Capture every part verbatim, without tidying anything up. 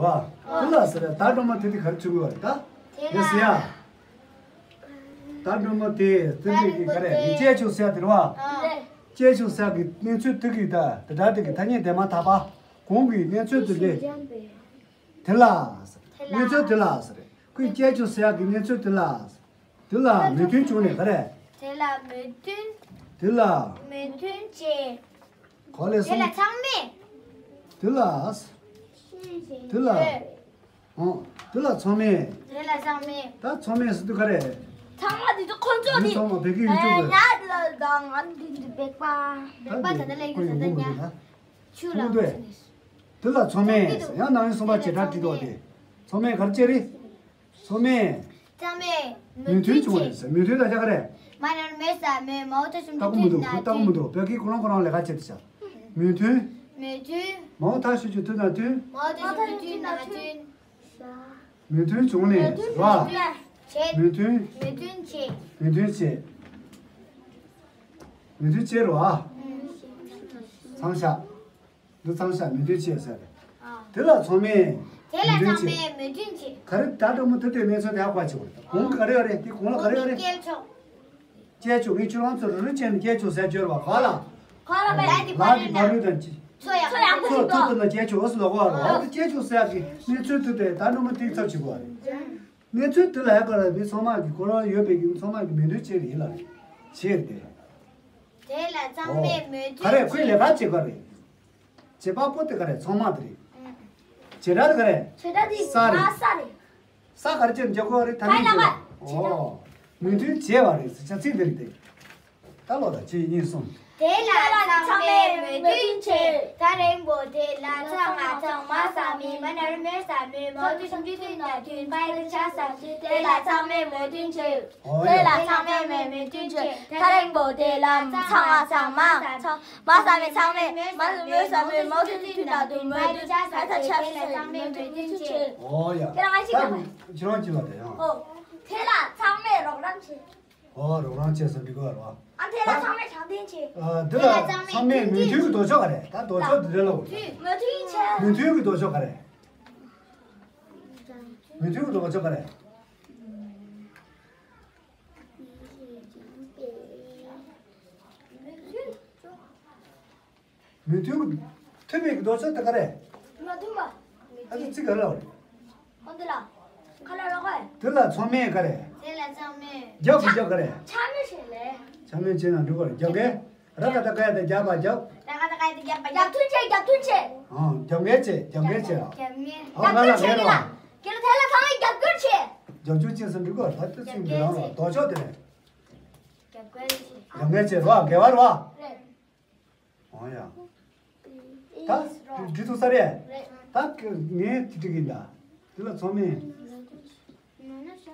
བ། དེ་ལ་ཟེར་ད་སྒྲོལ་མ་དེ་དེ་ག་རེ་བྱུང་དགོས་རེད་ད། དེ་ལ་ཟེར་ཡ། ད་སྒྲོལ་མ་དེ་དེ་འདྲས་ཀྱི་ག་རེ་ཡི་བཅས་ཆོག་ཟེར་ཡ་དེ་རེད་བ། བཅས་ཆོག་ཟེར་ཡ་གི་གནས་ཚུལ་དེ་གི་ད་དེ་འདྲ་དེ་གི་ཐ་སྙད་དེ་མ་ཐག་པ་གོང་གི་གནས་ཚུལ་དེ་ལས། དེ་ལ་ཟེར། གནས་ཚུལ་དེ་ལ་ཟེར། ཁོས་བཅས་ཆོག་ཟེར་ཡ་གི་གནས་ཚུལ་དེ་ལ་ཟེར། དེ་ལ་མོས་མཐུན་བྱུང་ནས་ག་རེ། དེ་ལ་མོས་མཐུན། དེ་ལ། མོས་མཐུན་བྱས། ག་ལས་དེ་སོང་། ལ་ཚང་མས། དེ་ལ། དེ་ལ། ཨོ། དེ་ལ་ཚང་མས། དེ་ལ་ཚང་མས། ད་ཚང་མས་ཟེར་དུས་ག་རེ། ཚང་མ་དེ་ཚོ་ཁོ་ཚོ། འདི་ནི་ཚང་མ་བོད་སྐད་ཡིག་ཨེ་སྤྱོད་དགོས། ང་དེ་ལ་ང་འདི་འདི་བེག་པ། བེག་པ་ད་ལྟ་ལས་ཀྱི་ད་ལྟ་ཉ། ཆུ་ལ། དེ་ལ་ཚང་མས། ཡང་ནང་ཡོང་གསུངས་པ་བྱེ་བྲག་བྲིས་འདུག་སྟེ། ཚང་མས་ག་རེ་བྱས་རེད། ཚང་མས། ཚང་མས་མོས་མཐུན་བྱུང་བ་རེད་ཟེར། མོས་མཐུན་ལ་ཆ་ག་རེད། མ་ནར་མོས་ས་མོས་མའོ་ཐ་ཤུམ་ཏ་ཀུ་མི་འདུག་ཁོ་ཏ་ཀུ་མི་འདུག་བོད་ཀྱི་ཁོ་རང་ཁོ་རང་ལས་ཀ་བྱེད་དུ་བྱ། མོས་མཐུན། མོས་མཐུན། མའོ་ཐ་ཤུ་ཆུ་མཐུན་ན་མཐུན། མའོ་ཐ་ཤུམ་མཐུན་ན་མཐུན། མོས་མཐུན་བྱུང་ནས་ར། བྱེད། མོས་མཐུན། མོས་མཐུན་བྱེད། མོས་མཐུན་བྱེད། མོས་མཐུན་བྱེད་ར། ཚང་ཤག་འདི་ཚང་ཤག་མོས་མཐུན་བྱེད་ཟེར་རེད། དེ་ལ་ཚང་མས། དེ་ལ་མོས་མཐུན་ཚང་བྱེད། མས་མོས་མཐུན་བྱེད། ག་རེ་ད་སྒྲོལ་མ་དེ་དེ་གནས་ཚུལ་དེ་ཧ་གོ་བྱེད་དགོས་རེད། གོང་ག་རེ་ཡོད་རེད། དེ་གོང་ལ་ག་རེ་ཡོད་རེད། སྐྱེལ་ཆོག་སྐྱེལ་ཆོག་ངས་ཁྱོད་རང་ཚོ་རུ་རུ་བྱས་ནས་སྐྱེལ་ཆོག་ཟེར་བརྗོད་པ་ག་ལ། ག་ལ་བས། ལ་དེ་ཕ་རོལ་དང་། ཚོ་ཡག་ཚོ་ཡག་པོ་ཚོ་ཞིག་ཚོ་དུ་ན་སྐྱེལ་ཆོག་ཟེར་ལ་གོ་ར། དེ་སྐྱེལ་ཆོག་ཟེར་ཡག་གི་གནས་ཚུལ་དེ་དེ་ད་སྒྲོལ་མ་དེ་ཚབ་བྱེད་དགོས་རེད། གནས་ཚུལ་དེ་ལ་ཡག་ག་ར་མི་ཚང་མ་གི་ཁོ་རང་ཡོད་པའི་གི་ཚང་མ་གི་མོས་མཐུན་བྱེད་རེད་ལ། བྱེད་དེ། དེ་ལ་ཚང་མས་མོས་མཐུན་ག་རེ་ཁོས་ལས་ཀ་བྱེད་ག་རེད། བྱེད་པ་པོ་དེ་ག་རེད། ཚང་མ་དེ་རེད། བྱེད་སྒྲ་དེ་ག་རེད། བྱེད་སྒྲ་དེ་ས་རེད། ས་རེད། ས་ག་རེ་ཅན་འཇོག་གོ་རེད། ད་ནི་ལ་བ། ཨོ། མོས་མཐུན་བྱས་པ་རེད་ཟེར་བྱ་ཚིག་དེ་རེད་དེ། ད་ལོ་ད་ཅི་ཡིན་གསུངས། དེ་ལ་ཚང་མས་མོས་མཐུན་བྱས། ཐག་རིང་པོ་དེ་ལ་ཚང་མ་ཚང་མ་ས་མི་མ་ནར་མོས་ས་མོས་མའོ་ཐ་ཤུམ་ཆུ་མཐུན་ན་མཐུན་པའི་ཆ་ས་དེ་ལ་ཚང་མས་མོས་མཐུན་བྱས། ཨོ་དེ་ཡ། ལ་ཚང་མས་མོས་མཐུན་བྱས། ཐག་རིང་པོ་དེ་ལ་ཚང་མ་ཚང་མ་ཚང་མ་ས་མི་ཚང་མས་མ་སུ་མོས་ས་མོས་མའོ་ཐ་ཤུམ་ཆུ་མཐུན་ན་མཐུན་པའི་ཆ་ས་དེ་ལ་ཚང་མས་མོས་མཐུན་བྱས། ཨོ་ཡ། ཁྱེད་རང་ང་ཞིག་ད་ཁྱེད་རང་ཅི་ལ་དེ་ཡང་། ཨོ། དེ་ལ་ཚང་མས་རོགས་རམ་བྱས། ཨོ་རོགས་རམ་བྱས་ཟེར་འགྲིག་གི་རེད་བ། ཨ་དེ་ལ་ཚང་མས་དྲང་བདེན་བྱས། ཨ་འདི་ལ་ཚང་མས་མོས་མཐུན་གྱི་ལྡོག་ཕྱོགས་ག་རེ། ད་ལྡོག་ཕྱོགས་འདི་རེད་ལ། མོས་མཐུན་བྱས། མོས་མཐུན་གྱི་ལྡོག་ཕྱོགས་ག་རེ། མོས་མཐུན་གྱི་ལྡོག་ཕྱོགས་ག་རེ། མོས་མཐུན་གྱི་མཐུན་པའི་གི་ལྡོག་ཕྱོགས་དེ་ག་རེ། མ་མཐུན་པ། ཨ་ཙི་ཙི་ག་རེ་ལ་བ་རེད། ཨོ་འདི་ལ། ཁ་ལ་ལོག་ག་དེ་ལ་ཚང་མས་ག་རེ། དེ་ལ་ཚང་མས། རྒྱབ་ཀྱི་རྒྱབ་ག་རེ། ཆ་མེད་བྱས་ལེ། ཆ་མེད་བྱས་ན་འགྲིག་ག་རེད། རྒྱབ་ག་ར་ག་ད་ག་ཡ་ད་རྒྱབ་པ་རྒྱབ། ར་ག་ད་ག་ཡ་ད་རྒྱབ་པ་རྒྱབ། རྒྱབ་མཐུན་བྱས། རྒྱབ་མཐུན་བྱས། ཨང་རྒྱབ་འགལ་བྱས། རྒྱབ་འགལ་བྱས་ཨ། རྒྱབ་འགལ། ཨ་ང་ལ་རྒལ་རོ། རྒྱབ་སྐྱོར་བྱས་ལ། རྒྱབ་སྐྱོར་བྱས་ཟེར་འགྲིག་ག་རེད། ད་དེ་ཚོ་འདི་རང་རོ་ལྡོག་ཕྱོགས་དེ་རེད། རྒྱབ་འགལ་བྱས། རྒྱབ་འགལ་བྱས་རོ། འགལ་བ་རོ། རེད། ཨོ་ཡ། ད་འབྲི་ཐུབ་ས་རེད། ད་ངས་དེ་འགྲིག་གི་འདུག་འདི་ལ་ཚང་མས་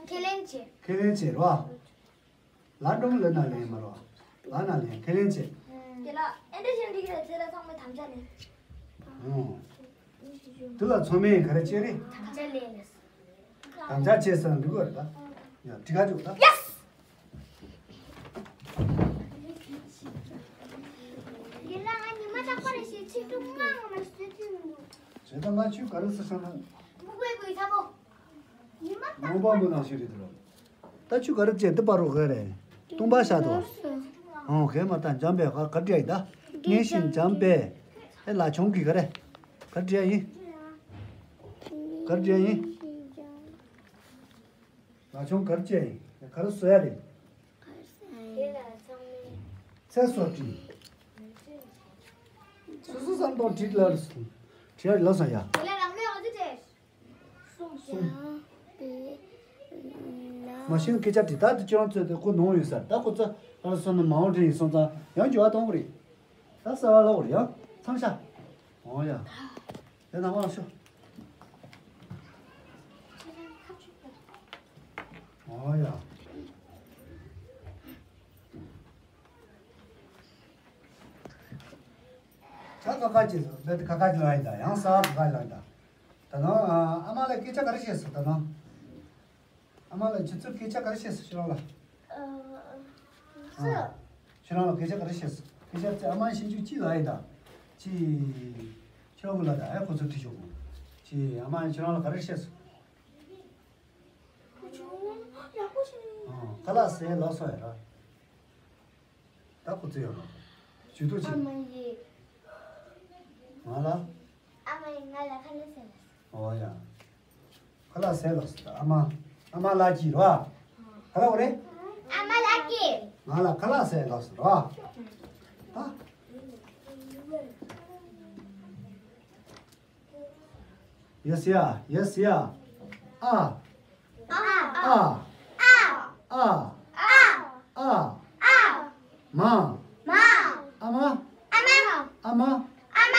ཁས་ལེན་བྱེད། ཁས་ལེན་བྱེད་རོ། ལ་འགྲོ་མི་ལ་ན་ལེན་མ་རོ། ལ་ན་ལེན་ཁས་ལེན་བྱེད། དེ་ལ་ཨེ་འདྲ་ཞིག་འགྲིག་གི་རེད། དེ་ལ་ཚང་མས་དམ་བཅའ་ལེན། ཨོ། འདི་ལ་ཚང་མས་ག་རེ་བྱེད་རེད། དམ་བཅའ་ལེན་ལེ། དམ་བཅའ་བྱས་ཟེར་ན་འགྲིག་གི་རེད་ད། ཡ་འགྲིག་ག་འགྲིག་ད། ཡེ་སི། ཡིན་ལ་ང་ཉི་མ་རྟག་པར་ཞེ་ཚིག་ཀྲུང་མ་ང་མ་ཞེ་ཚིག་མི་འདུག་བྱས་ད་ང་ཆུ་ག་རེ་ཟེར་སོང་ན། སྨུག་པའི་སྐུའི་ཚ་པོ། ཉི་མ་རྟག་པར། མོན་པ་མོ་ནང་བཞིན་རེད་འདུག་ད་ཆུ་ག་རེ་བྱས་འདི་པར་རོ་ག་རེ། སྟོང་པ་བཞག་འདུག་ཨོ་གས་མ་ད་འཇམ་པས་ག་ག་བྲིས་ཡིན་ད། མངོན་ཞེན་འཇམ་པས། ཨེ་ལ་ཆུང་གིས་ག་རེ། ག་བྲིས་ཡིན། ག་བྲིས་ཡིན། ལ་ཆུང་ག་རེ་བྱས་ཡིན། ག་རེ་བཟོ་ཡ་རེད། ཚེ་སྲོག་བྲིས། སོ་སོ་བསམ་སྟངས་བྲིས་ལ། བྲིས་ལ་ས་ཡ། དེ་ལ་རང་མོས་འོ་དེ་བྲིས། གསུམ། མ་གཞི་ནས་སྐད་ཆ་དྲིས། ད་དེ་ཁྱོད་རང་ཚོས་དེ་ཁོ་ནོར་ཡོད་ས་རེད། ད་ཁོ་ཚོ་ཨ་ལ་སོང་ན་མ་འོངས་འདྲ་ཡིན་སོང་ཙང་ཡང་འགྱུར་བ་གཏོང་གི་རེད། ད་གསར་བ་ལོག་རེད་ཡང་། ཚང་ཤག་ཨོ་ཡ། དེ་ནང་མ་ལ་ཤོག་ཨོ་ཡ། ད་ཁ་ཁ་ཅིག་ཟེར། ད་ཁ་ཁ་ཅིག་ལ་ཡིན་ད། ཡང་གསར་བ་ཁ་ཁ་ཅིག་ལ་ཡིན་ད། ད་ནང་ཨ་མ་ལ་སྐད་ཆ་ག་རེ་བཤད་སོང་ད་ནང་། ཨ་མ་ལགས་ཁྱེད་ཚོས་སྐད་ཆ་ག་རེ་བཤད་སོང་ཁྱེད་རང་ལ། ཨ། ཨ། ཁྱེད་རང་ལ་སྐད་ཆ་ག་རེ་བཤད་སོང་། སྐད་ཆ་ཚེ་ཨ་མ་ཤེས་རྒྱུ་ཅི་ལ་ཡིན་ད། ཅི། ཁྱེད་རང་གི་ལ་ད་ཨེ་ཁོ་ཚོ་ཁྲིད་ཆོག་གོ། ཅི་ཨ་མ་ཁྱེད་རང་ལ་ག་རེ་བཤད་སོང་། ཁོ་ཆུང་ཡག་པོ་བྱས། ཨང་། ཁ་ལག་ཟས་ལབ་སོང་ཡ་ར། ད་ཁོ་ཚོ་ཡོད་ར། ཇུས་གཏོགས་ཨ་ཅིག་མ་ཡིས། ང་ལ། ཨ་མ་ཡིས་ང་ལ་ཁ་ལག་ཟས་ལབ་སོང་། ཨོ་ཡ། ཁ་ལག་ཟས་ལབ་སོང་། ཨ་མ། ཨ་མ་ལགས་ཀྱིས་ར། ག་རེ་ལབ་རེད། ཨ་མ་ལགས་ཀྱིས། ང་ལ་ཁ་ལག་ཟས་ལབ་སོང་ར། ད། ཡ་ཟེར་ཡ། ཡ་ཟེར་ཡ། ཨ། ཨ། ཨ། ཨ། ཨ། ཨ། མ། མ། ཨ་མ། ཨ་མ། ཨ་མ། ཨ་མ།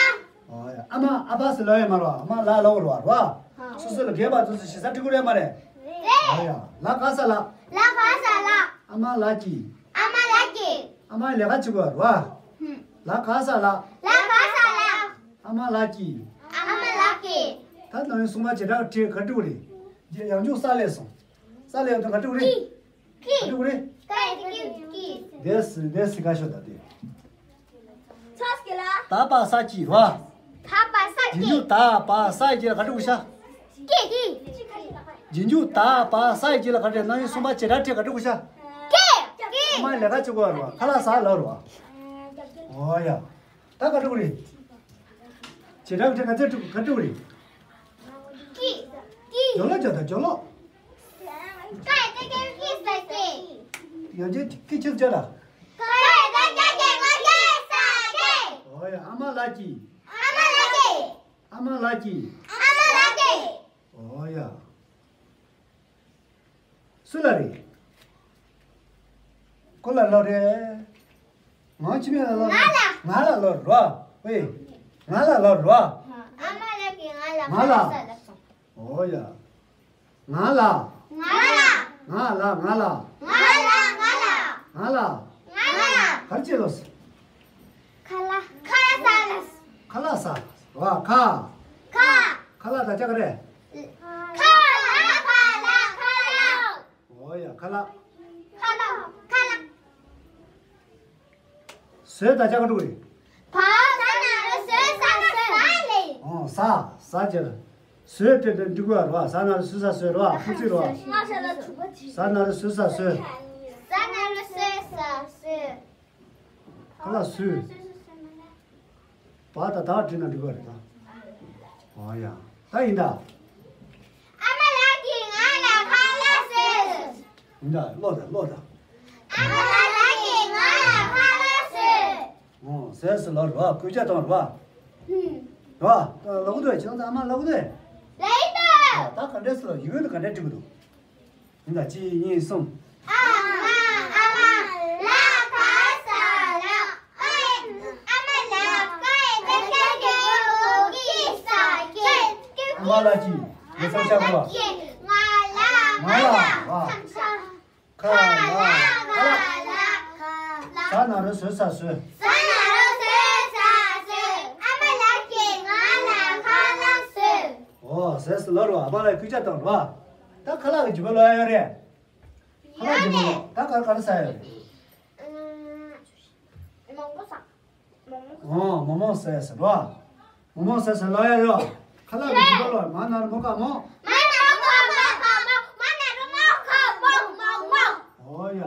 ཨོ་ཡ། ཨ་མ་ཨ་ཕ་ཟེར་ལབ་ཡ་མ་རེད་པ། ཨ་མ་ལགས་ལབ་དགོས་རེད་པ། སོ་སོ་ལ་རྒས་པ་ཚོ་ཚོ་ཞེ་ས་འཁྲི་དགོས་རེད་མ་རེད། རེད། ཨོ་ཡ། ལ་ག་ས་ལ། ལ་ག་ས་ལ། ཨ་མ་ལགས་ཀྱིས། ཨ་མ་ལགས་ཀྱིས། ཨ་མ་ལས་ཀ་བྱེད་དགོས་རེད་པ། ལ་ག་ས་ལ། ལ་ག་ས་ལ། ཨ་མ་ལགས་ཀྱིས། ཨ་མ་ལགས་ཀྱིས། ད་ནང་ཡོང་སོང་བ་བྱེ་བྲག་ཕྲད་ག་འགྲིག་རེད། ཡང་ཆུང་ས་ལས་སོང་། ས་ལས་ཡོང་དུས་ག་འགྲིག་རེད། ཀི། ག་འགྲིག་རེད། ཀ་ཡི་ཀི་ཀི། དེ་སི་དེ་སི་ཁ་ཤོ་ད་དེ། ཚ་སྐེ་ལ། ད་པ་ས་ཀྱི་ར། ད་པ་ས་ཀྱི། རྗེས་འཇུག་ད་པ་ས་ཡི་རྗེས་ལ་ག་འགྲིག་ཤ། ཀི་ཀི། རྗེས་འཇུག་ད་པ་ས་ཡི་རྗེས་ལ་ག་འགྲིག་ནང་ཡོང་སོང་བ་བྱེ་བྲག་ཕྲད་ག་འགྲིག་ཤ། ཀི་ཀི། ཨ་མ་ལས་ཀ་བྱེད་དགོས་ར། ཁ་ལག་ཟ་ལབ་ར། ཨོ་ཡ། ད་ག་འགྲིག་རེད། བྱེ་བྲག་ཕྲད་ག་ཚད་འགྲིག་ག་འགྲིག་རེད། ཀི། ཀི། ཇོ་ལོ་ཇོ་ད་ཇོ་ལོ། ཀ་ཡ་ཀ་ཀ་ཀི་ས་ཀི། ཡ་ཇེ་ཀི་ཆི་ཇོ་ད། ཀ་ཡ་ཀ་ཀ་ཀི་ཀ་ཀི་ས་ཀི། ཨོ་ཡ། ཨ་མ་ལགས་ཀྱིས། ཨ་མ་ལགས་ཀྱིས། ཨ་མ་ལགས་ཀྱིས། ཨ་མ་ལགས་ཀྱིས། ཨོ་ཡ། སུ་ལ་རེད། ཁོ་ལ་ལོ་རེད། ང་ཅི་མེད་ལ་ལོ་རེད། ང་ལ། ང་ལ་ལོ་རེད་པ། ཝེ། ང་ལ་ལོ་རེད་པ། ཨ་མ་ལགས་ཀྱིས་ང་ལ་ང་ལ། ཁ་ལག་ཟ་ལབ་སོང་། ཨོ་ཡ། ང་ལ། ང་ལ། ང་ལ་ང་ལ། ང་ལ་ང་ལ། ང་ལ། ང་ལ། ག་རེ་བྱེད་ལོ། ཁ་ལག་ཁ་ལག་ཟ་ལབ་སོང་། ཁ་ལག་ཟ། ར་ཁ། ཁ། ཁ་ལག་ད་ཆ་ག་རེ། ཁ་ལག་ཁ་ལག་ཁ་ལག་ཨོ་ཡ། ཁ་ལག་ཁ་ལག་ཁ་ལག་ཟོས་ད་ཆ་ག་འགྲོ་གི་རེད། བ་ཟ་ན་རོ་ཟོས་ཟ་ཟོས། ཨོ་ཟ། ཟ་ཅེར། ཟོས་དེ་དེ་འགྲིག་གི་རེད་བ། ཟ་ན་རོ་ཟོས་ཟ་ཟོས་རེད་བ། ཁུ་ཚིག་རེད་བ། ཟ་ན་རོ་ཟོས་ཟ་ཟོས། ཟ་ན་རོ་ཟོས་ཟ་ཟོས། ཁ་ལག་ཟོས། བ་དང་ད་བྲིས་ན་འགྲིག་གི་རེད་ད། ཨོ་ཡ། ད་ཡིན་ད། ཨ་མ་ལགས་ཀྱིས་ང་ལ་ཁ་ལག་ཟོས། ཡིན་ད། ཀློག་ད་ཀློག་ད། ཨ་མ་ལགས་ཀྱིས་ང་ལ་ཁ་ལག་ཟོས། ཨོ་ཟས་སུ་ལ་རུ་བ་སྐུལ་ལྕག་དང་རུ་བ། རུ་བ་ལ་གུ་དོད་ཁྱེད་རང་ཚོ་ཨ་མ་ལ་གུ་དོད། ལ་ཡིན་ད། ད་ག་འདྲས་སུ་ལ་ཡུལ་དུ་ག་འདྲས་འགྲིག་གི་འདུག་ཡིན་ད། གཅིག་གཉིས་གསུམ། ཨ་མ་ཨ་མ་ལ་ག་ས་ལ། ཨ་མ་ལ་ཀ་ཡ་ཀ་ཀ་ཀྱི་ཨོ་ཀི་ས་ཀི། ཨ་མ་ལ་ཀི། ཡ་ས་ཤ་གུ་ལ། ང་ལ་ང་ལ་ང་ལ། ཁ་ལ་ཁ་ལ། ཟ་ན་རོ་ཟོས་ཟ་ཟོས། ཟ་ན་རོ་ཟོས་ཟ་ཟོས། ཨ་མ་ལགས་ཀྱིས་ང་ལ་ཁ་ལག་ཟོས། ཨོ་ཟས་སུ་ལ་རོ་ཨ་མ་ལ་སྐུལ་ལྕག་དང་རོ། ད་ཁ་ལག་གི་འཇུག་པ་ལོ་ཡ་ཡོད་རེད། ཁ་ལག་འཇུག་པ་ལོ། ད་ག་རེ་ག་རེ་ཟ་ཡོད་རེད། མང་པོ་ཟ། ཨོ་མོག་མོག་ཟས་ཟེར་རོ། མོག་མོག་ཟས་ཟེར་ལོ་ཡ་ཡོད། ཁ་ལག་གི་འཇུག་པ་ལོ། མ་ན་རོ་མོ་ཀ་མོ། མ་ན་རོ་མོ་ཀ་མོ་མོ། མ་ན་རོ་མོ་ཀ་མོ་མོ་མོ། ཨོ་ཡ།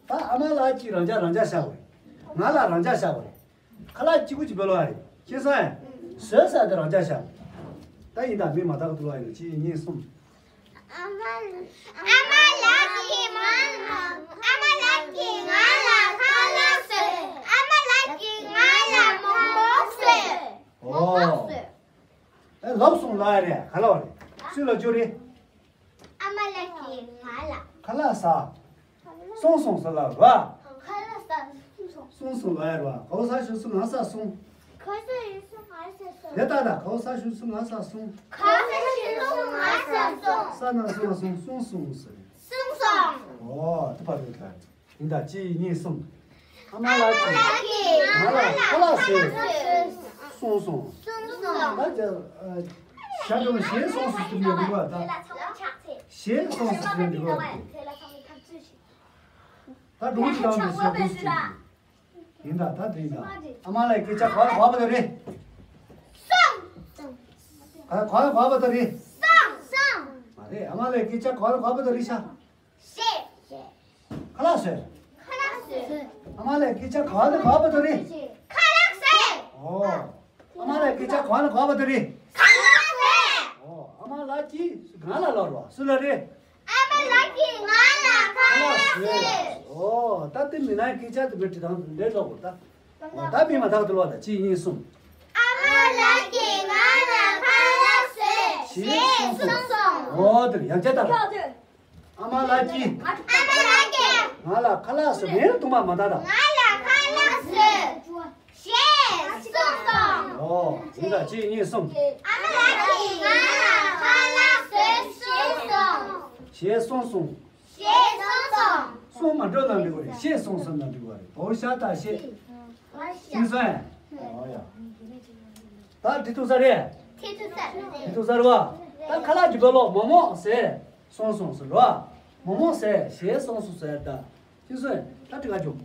ད་ཨ་མ་ལགས་ཀྱིས་རང་ཅག་རང་ཅག་བཞག་པ་རེད། ང་ལ་རང་ཅག་བཞག་པ་རེད། ཁ་ལག་གཅིག་པུ་གཅིག་པུ་ལོ་ཡ་རེད། ཁྱེད་ས་ཡ། ཟོས་ཟ་དེ་རང་ཅག་བཞག་ད་ཡིན་ད། མི་མ་དག་ཏུ་ལོ་ཡ་རེད། གཅིག་གཉིས་གསུམ། ཨ་མ་ཨ་མ་ལགས་ཀྱིས་ང་ལ། ཨ་མ་ལགས་ཀྱིས་ང་ལ་ཁ་ལག་ཟོས། ཨ་མ་ལགས་ཀྱིས་ང་ལ་མོག་མོག་ཟོས། མོག་མོག་ཟོས། ཨེ་ལབ་སོང་ལབ་ཡ་རེད། ག་ལབ་རེད། སུས་ལབ་རྒྱུ་རེད། ཨ་མ་ལགས་ཀྱིས་ང་ལ། ཁ་ལག་ཟ། སོང་སོང་ཟེར་ལབ་ར། ཁ་ལག་ཟ། སོང་སོང་ལབ་ཡ་ར། གའུ་ས་ཞུ་སུ་ང་ས་སོང་། གའུ་ས་ཞུ་སུ་ང་ས་སོང་། དེ་ལྟ་ད་གའུ་ས་ཞུ་སུ་ང་ས་སོང་། གའུ་ས་ཞུ་སུ་ང་ས་སོང་། ས་ན་སོང་ང་སོང་སོང་སོང་ཟེར། སོང་སོང་། ཨོ་དེ་པར་རེད་ད། ཡིན་ད། གཅིག་གཉིས་གསུམ། ཨ་མ་ལགས་ཀྱིས་ང་ལ་ཁ་ལག་ཟས། སོང་སོང་། སོང་སོང་། ད་ཅི། ཞག་དང་ཞེས་སོང་སོང་ཟེར་ནས་འདུག་བ་ད། ཞེས་སོང་སོང་ཟེར་ནས་འདུག་བ་ད། ད་སྒྲུང་གི་སྟེང་དུ་ཞེས་སོང་སོང་ཟེར་ནས། ཡིན་ད། ད་དེ་ཡིན་ད། ཨ་མ་ལགས་སྐད་ཆ་ག་བ་བ་དེ་རེད། སོང་། ག་ག་ག་བ་དོ་རི། སང་སང་། མ་རེད། ཨ་མ་ལགས་སྐད་ཆ་ག་ག་བ་དོ་རི་ཤ། ཤེས། ཁ་ལག་ཟོས། ཁ་ལག་ཟོས། ཨ་མ་ལགས་སྐད་ཆ་ག་ག་བ་དོ་རི། ཁ་ལག་ཟོས། ཨོ། ཨ་མ་ལགས་སྐད་ཆ་ག་ག་བ་དོ་རི། ཁ་ལག་ཟོས། ཨོ། ཨ་མ་ལགས་ཀྱིས་ང་ལ་ལབ་རོགས། སུ་ལ་རེད། ཨ་མ་ལགས་ཀྱིས་ང་ལ་ཁ་ལག་ཟོས། ཨོ། ད་དེ་མི་ནའི་སྐད་ཆ་དེ་མི་འདྲི་དང་འདྲེ་ལོག་གོ་ད། ཨོ། ད་མི་མ་ཐག་ཏུ་ལོག་ད་གཅིག་གཉིས་གསུམ། ཨ་མ་ལགས་ཀྱིས་ང་ལ་ཁ་ལག་ཟོས་ཞེས་གསུངས་སོང་། ཨོ་དེར་ཡང་བསྐྱར་ལྟ། ཨ་མ་ལགས་ཀྱིས། ཨ་མ་ལགས་ཀྱིས། ང་ལ་ཁ་ལག་ཟོས། མིང་ཐོག་མ་མ་ད་ད། ང་ལ་ཁ་ལག་ཟོས། ཞེས་གསུངས་སོང་། ཨོ། ཡིན་ད་གཅིག་གཉིས་གསུམ། ཨ་མ་ལགས་ཀྱིས་ང་ལ་ཁ་ལག་ཟོས་ཞེས་གསུངས་སོང་། ཞེས་གསུངས་སོང་། ཞེས་གསུངས་སོང་། གསུངས་མ་འགྲོ་ན་འགྲིག་པ་རེད། ཞེས་གསུངས་སོང་ན་འགྲིག་པ་རེད། བོ་ཤ་ད་ཤེས། ཤེས་སོང་། ཨོ་ཡ། ད་འདི་ཐུག་ས་རེད། དེ་ཐུག་ས་རེད། དེ་ཐུག་ས་རེད་བ། ད་ཁ་ལག་གི་བོད་ལོག་མོག་མོག་ཟས་གསུངས་སོང་ཟེར་བ། མོག་མོག་ཟས་ཞེས་གསུངས་སོང་ཟེར་ད། ཅི་སོང་། ད་དྲི་ག་བྱུང་།